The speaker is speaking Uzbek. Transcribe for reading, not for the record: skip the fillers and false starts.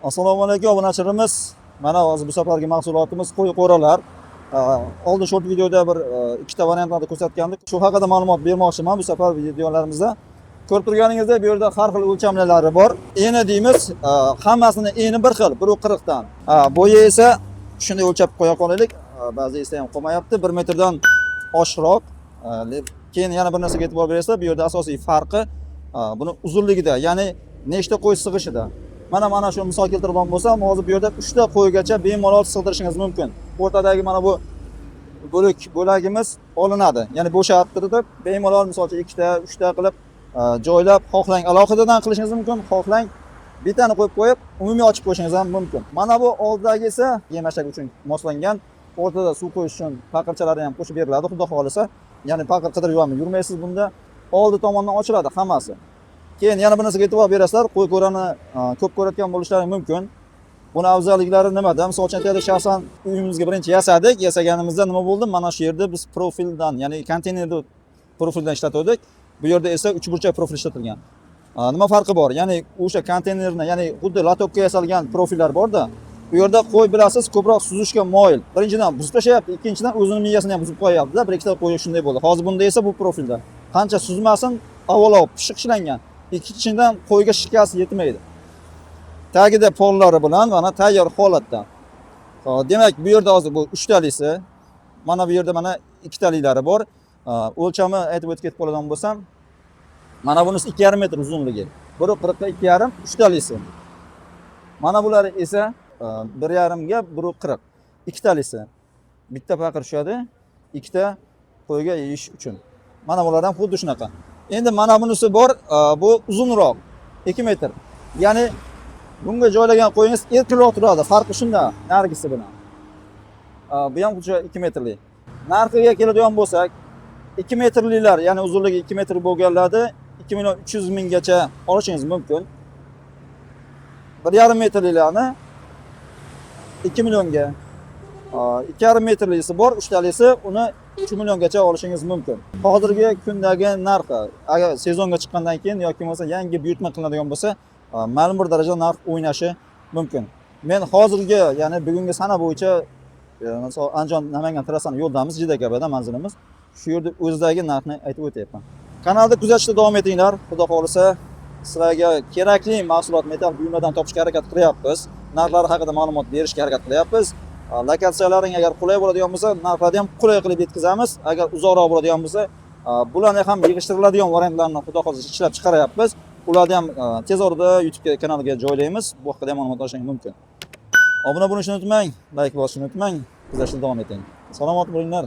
Assalomu alaykum, obunachilarimiz. Mana hozir bu safargi mahsulotimiz qo'y qo'ralar. Oldin short videoda bir ikkita variantlarni ko'rsatgandik. Shu haqida ma'lumot bermoqchiman bu safar videolarimizda. Ko'rib turganingizdek, bu yerda har xil o'lchamlari bor. Eni deymiz, hammasini eni bir xil, 1.40 dan. Bo'yi esa shunday o'lchab qo'ya qolaylik. Ba'zi esa ham qolmayapti. 1 metrdan oshiqroq. Keyin yana bir narsaga e'tibor berasizlar, bu yerda asosiy farqi buni uzunligida, ya'ni nechta qo'y sig'ishida. Mana shu misol keltiradigan bo'lsam, hozir bu yerda 3 ta qo'ygacha bemalol sig'dirishingiz mumkin. O'rtadagi mana bu bo'lagimiz olinadi. Ya'ni bo'shab turib, bemalol misol uchun 2 ta, 3 ta qilib joylab, xohlang alohidadan qilishingiz mumkin, xohlang bittani qo'yib qo'yib, umumiy ochib qo'yishingiz ham mumkin. Mana bu oldidagi esa yemashak uchun moslangan. O'rtada suv qo'yish uchun paqirchalari ham qo'shib beriladi, xudo xohlasa. Ya'ni paqir qidirib ham yurmaysiz bunda. Oldi tomondan ochiladi hammasi. Keyin yana bir narsaga e'tibor berasizlar, qo'y ko'rani ko'p ko'rayotgan bo'lishlari mumkin. Buni afzalliklari nimada? Misol uchun aytaylik, shaxsan uyimizga birinchi yasadik. Yasaganimizda nima bo'ldi? Mana shu yerda biz profildan, ya'ni konteynerni profildan ishlatgandik. Bu yerda esa uchburchak profil ishlatilgan. Nima farqi bor? Ya'ni o'sha konteynerni, ya'ni xuddi лоток ka yasalgan profillar borda. Bu yerda qo'y, bilasiz, ko'proq suzishga moyil. Birinchidan buzib tashlayapti, ikkinchidan o'zini miyasini ham buzib qo'yapti-da. Bir ikkita qo'y shunday bo'ldi. Hozir bunda esa bu profilda qancha suzmasin, avvalo pishiq ishlangan. Ikkinchidan qo'yga shikast yetmaydi. Tagida pollari bilan mana tayyor holatda. Xo'p, demak, bu yerda hozir bu uchtalisi, mana bu yerda mana ikkitaliklari bor. O'lchami aytib o'tib ketib qoladigan bo'lsam, mana bunisi 2,5 metr uzunligi. 1.40 ga 2,5 uchtalisi. Mana bular esa 1,5 ga 1.40 ikkitalisi. Bitta paqir tushadi, ikkita qo'yga yeyish uchun. Mana bular ham xuddi shunaqa. Endi mana bunisi bor, bu uzunroq, 2 metr. Ya'ni bunga joylagan qo'yingiz erkinroq turadi. Farqi shunda narigisi bilan. Bu ham xuddi 2 metrli. Narxiga keladigan bo'lsak, 2 metrlilar, ya'ni uzunligi 2 metr bo'lganlarni 2 million 300 minggacha olishingiz mumkin. 1,5 metrlilarni 2 millionga, 2,5 metrlisi bor, uchtalisi, uni 3 milliongacha olishingiz mumkin. Hozirgi kundagi narxi, agar sezonga chiqqandan keyin yoki bo'lmasa yangi buyurtma qilinadigan bo'lsa, ma'lum bir darajada narx o'ynashi mumkin. Men hozirgi, ya'ni bugungi sana bo'yicha, misol Andijon Namangan trassani yo'ldamiz, Jiydakabada manzilimiz. Shu yerda o'zidagi narxni aytib o'tyapman. Kanalda kuzatishda davom etinglar. Xudo xohlasa, sizlarga kerakli mahsulot metall buyumlardan topishga harakat qilyapmiz. Narxlari haqida ma'lumot berishga harakat qilyapmiz. Lokatsiyalaring agar qulay bo'ladigan bo'lsa, narxlarni ham qulay qilib yetkazamiz. Agar uzoqroq bo'ladigan bo'lsa, bularni ham yig'ishtiriladigan variantlarni xudo xohlasa ishlab chiqaryapmiz. Ularni ham tez orada YouTube kanaliga joylaymiz. Bu haqida ham ma'lumot olishingiz mumkin. Obuna bo'lishni unutmang, layk bosishni unutmang. Kuzatishda davom eting. Salomat bo'linglar.